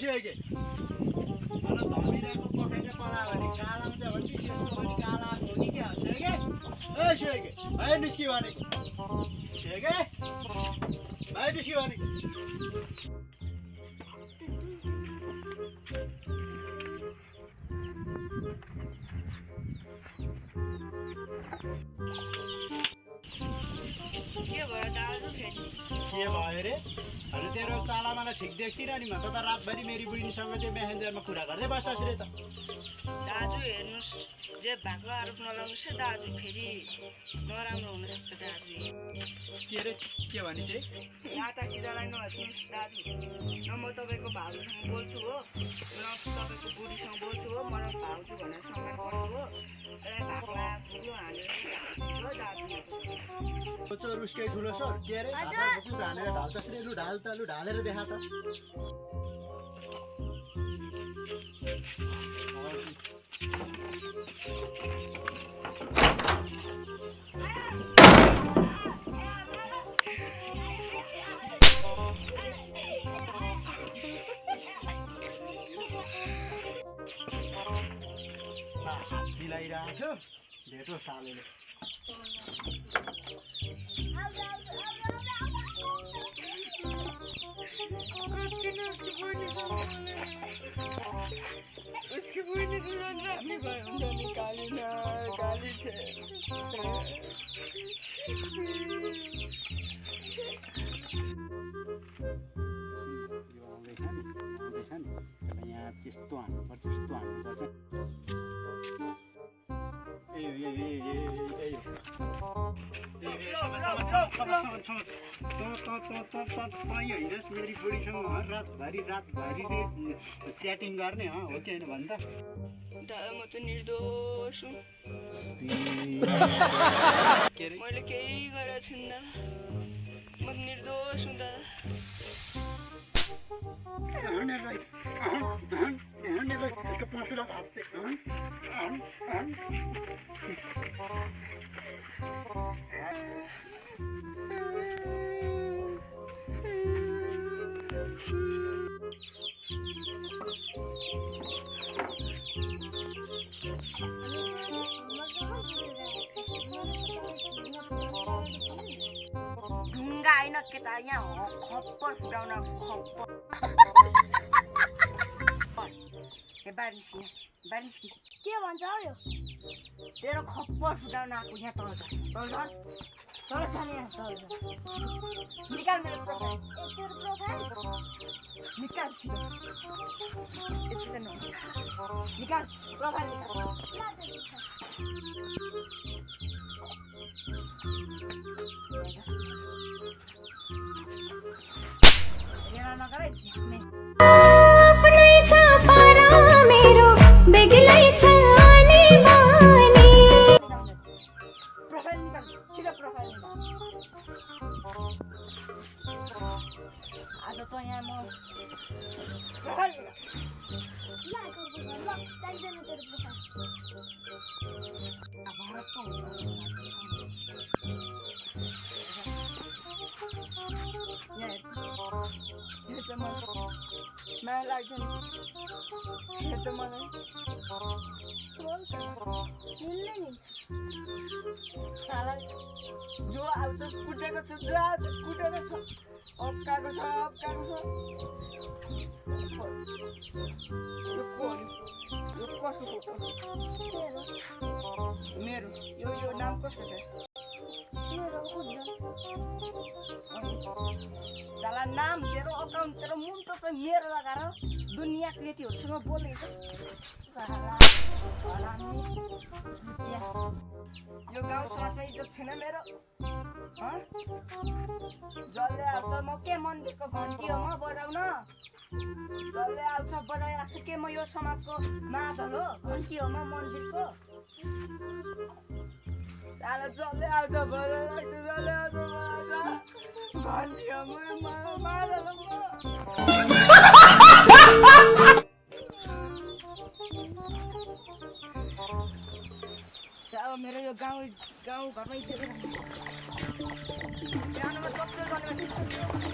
शेगे on धमिराको पकाइले पला भने काला हुन्छ भने त्यसको पनि काला हो कि क्या शेगे ए शेगे भाइ निस्की भनेको शेगे भाइ निस्की भनेको के भयो रे अनि तेरो चाला मलाई ठिक देख्थिन नि म त रातभरि मेरी बुढीसँग चाहिँ मेसेन्जरमा कुरा गर्दै बस्छस् रे त दाजु हेर्नुस् जे भएको आरोप नलाउनुस् है दाजु फेरि नराम्रो हुन सक्छ दाजु के रे के भनिस् रे लाटा सिधालाई नहेर्नुस् दाजु न म तपाईँको भाउजूसँग बोल्छु हो न तपाईँको बुढीसँग बोल्छु हो म भाउजू भनेर सम्मान गर्छु हो यसलाई भागला ठुलो हालेर हो दाजु चोर उसकै ठुलो सर के रे हातमा हानेर ढाल्छस् रे लु ढाल त लु ढालेर देखा त हात चिलाइराख्यो भेटो सालेले उसकी बुढ़ी सुन रामी भाई निकाली ना गाली छे यहाँ त्यस्तो हान्नुपर्छ यस्तो हान्नुपर्छ मेरी बुढीसँग रातभरि चाहिँ च्याटिङ गर्ने हो कि होइन भन् त दादा म त निर्दोष हुँ मैले केही गरेको छुइनँ म निर्दोष हुँ दादा ढुङ्गा होइन केटा यहाँ खप्पर फुटाउन खप्पर बाहिर निस्कि के भन्छ हौ यो तेरो खप्पर फुटाउन आएको यहाँ तल छ नि यहाँ तल निकाल मेरो प्रोफाइल तेरो प्रोफाइल निकाल छिटो निकाल प्रोफाइल निकाल नगरे झ्याक्ने आफ्नै छ पारा मेरो बेग्लै छ आनी बानी प्रोफाइल निकाल छिटो प्रोफाइल निकाल आज त यहाँ म प्रोफाइल चाहिँदैन तेरो प्रोफाइल भारत त हुन्छ माया लाग्दैन त मलाई मिल्ने नि साला जो आउँछ कुटेको छ जो आउँछ कुटेको छ अप्काएको छ यो कसको फोटो मेरो यो नाम कसको छ मेरो उज्जवल साला नाम तेरो अकाउन्ट तेरो मुन्टो चाहिँ मेरो लगाएर दुनियाँ केटीहरूसँग बोलेको यो गाउँ समाजमा इज्जत छैन मेरो जसले आउँछ म के मन्दिरको घन्टी हो म बजाउन जसले आउँछ बजाइराख्छु के म यो समाजको माझल हो घन्टी हो म मन्दिरको जसले आउँछ बजाइराख्छु जसले आउँछ घन्टी हो म माझल हो मेरो यो गाउँ घरमै सानोमा जस्तो गर्ने